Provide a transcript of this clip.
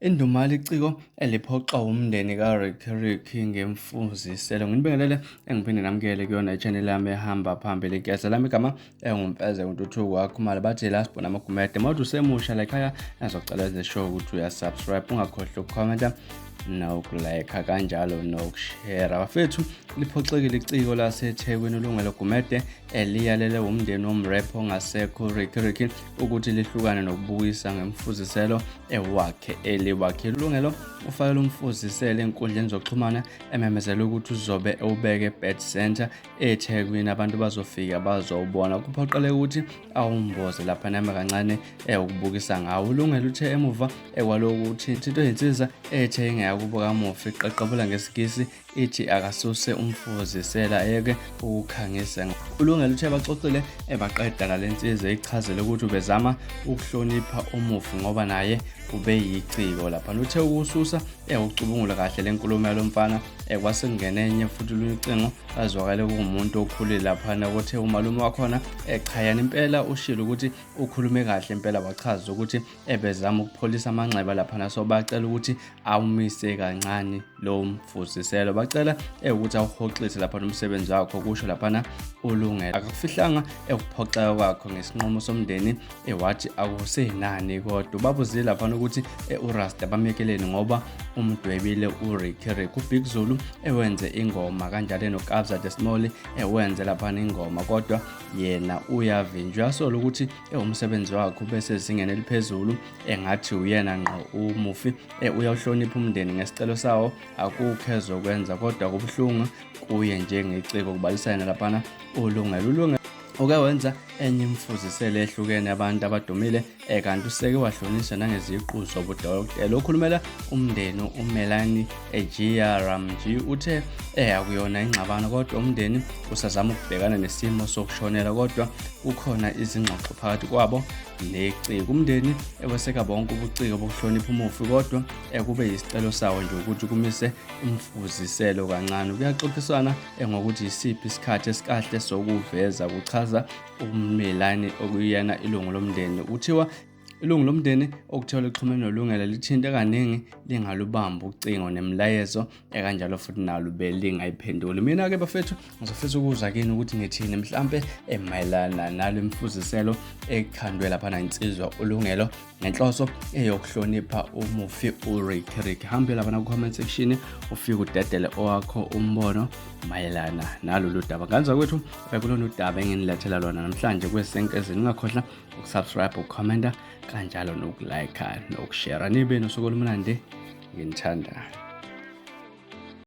Indumalo iciko eliphoxa umndeni kaRiky Rick ngemfuziselo. Nginibingelele engiphinde namukele kuyona i-channel yami ehamba phambili. Igeza lami igama enguMfezeko Ntuthuko waKhumalo, bathi la sibona amagumede. Mawuthi usemusha la ekhaya, ngizocela wenze sure ukuthi uyasubscribe, ungakhohlwa ukukhomenta nokulayikha kanjalo nokushera. Bafethu, liphoxekile iciko laseThekwini uLungelo Gumede eliyalele umndeni womrepha ongasekho Riky Rick ukuthi lihlukane nokubukisa ngemfuziselo ewakhe eliwakhe. Lungelo ufakele umfuziselo enkundleni zokuxhumana ememezela ukuthi uzobe ewubeke eBat Center eThekwini, abantu bazofika bazowubona. Kuphoqeleke ukuthi awumboze lapha nami kancane ukubukisa ngawo. Ulungelo uthe emuva ekwaloku ukuthi into yensiza ethe ingeyakubo kamufi iqeqebula ngesiNgisi ithi akasuse umfuzisela ayeke ukukhangisa. Ulungelo uthe baxoxile ebaqeda nale nsizwa ichazele ukuthi ubezama ukuhlonipha umufi ngoba naye ubeyiciko lapha. Uthe ukususa ewucubungula kahle le nkulumo yalo mfana, kwase kungena enye futhi olunye ucingo azwakale kuwumuntu okhulile laphana, kuthe umalume wakhona echayana impela ushilo ukuthi ukhulume kahle impela, wachaza ukuthi ebezama ukupholisa amanxeba laphana, so bacela ukuthi awumise kancane lo mfuziselo, bacela ukuthi awuhoxise laphana umsebenzi wakho, kusho laphana uLungelo. Akakufihlanga ekuphoxeka kwakho ngesinqumo somndeni, ewathi akusenani kodwa babuzile laphana ukuthi uRasta bamekeleni ngoba umdwebile uRiky Rick. UBig Zulu ewenze ingoma kanjalo noKabza De Small ewenze laphana ingoma, kodwa yena uyavinjwa. Uyasola ukuthi umsebenzi wakhe ubese ezingeni eliphezulu, engathi uyena ngqo umufi. Uyawuhlonipha umndeni ngesicelo sawo, akukho ezokwenza kodwa kubuhlungu kuye njengeciko, kubalisana laphana uLungelo. Ulungelo uke wenza enye imfuziselo ehlukene abantu abadumile, kanti useke wahloniswa nangeziqu zobudokotela. Okhulumela umndeni uMelanie Ejia Ramji uthe akuyona ingxabano kodwa umndeni usazama ukubhekana nesimo sokushonela, kodwa kukhona izingxoxo phakathi kwabo neciko. Umndeni eweseka bonke ubuciko bokuhlonipha umufi, kodwa kube yisicelo sawo nje ukuthi kumise umfuziselo kancane. Kuyaxoxiswana ngokuthi yisiphi isikhathi esikahle sokuveza, kuchaza uMelanie okuyena ilungu lomndeni. Kuthiwa ilungu lomndeni okuthiwa lixhumene noLungelo lithinte kaningi lingalubambi ucingo nemilayezo ekanjalo futhi nalo belingayiphenduli. Mina-ke bafethu ngizofisa ukuzwa kini ukuthi nithini mhlampe emayelana nalo imfuziselo ekhandwe laphana insizwa uLungelo ngenhloso eyokuhlonipha umufi uRiky Rick. Hambe laphana ku-comment section ufike udedele owakho umbono mayelana nalolu daba. Nganza kwethu bekulona udaba enginilethela lona namhlanje kwesenkezini. Ningakhohlwa ukusubscribe, ukukhomenta kanjalo nokulike nokushare. Nibe nosuku olumnandi, nginithanda.